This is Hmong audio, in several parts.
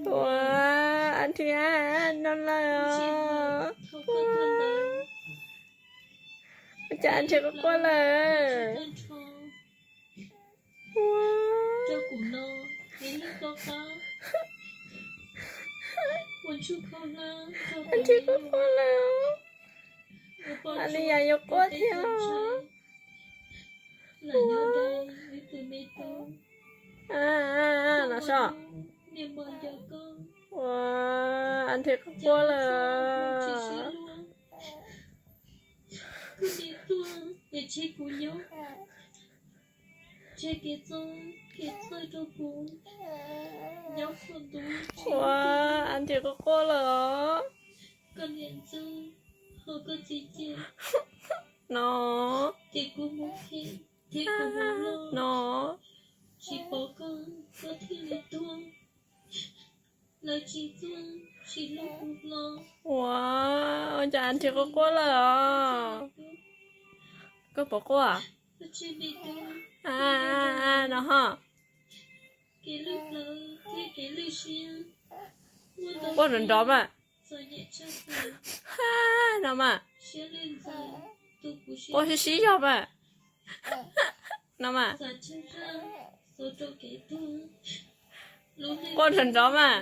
Ua, Anthri no lawm os. Ua cas Anthri quaj quaj lawm? Ua, Anthri quaj quaj lawm os. Ua li yam yuav quaj thiab os. Ua, no so. Ua, Anthri quaj quaj lawm. Ua, Anthri quaj quaj lawm os. No. No. Ua, ua cas Anthri quaj quaj lawm os? Koj puas quaj? A, no ho. Quaj nrov nrov mas. No mas. Quaj sib sib zog mas. No mas. Quaj nrov nrov mas.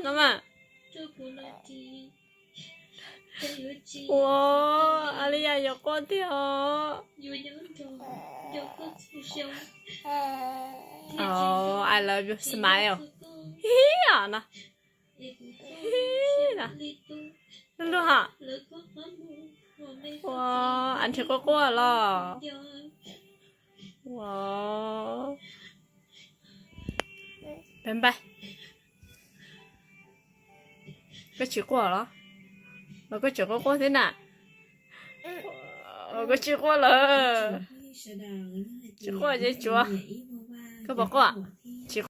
No mas. Ua, a li yam yuav quaj tiag os. I love you, smile. Hi hi, no. Hi, no. Lub lub ha. Ua, Anthri quaj quaj los. Ua, peb npaj. Koj tsis quaj los? Los koj tseem quaj quaj thiab na? Koj tsis quaj lawm? Tsis quaj ces tsuav. Koj puas quaj?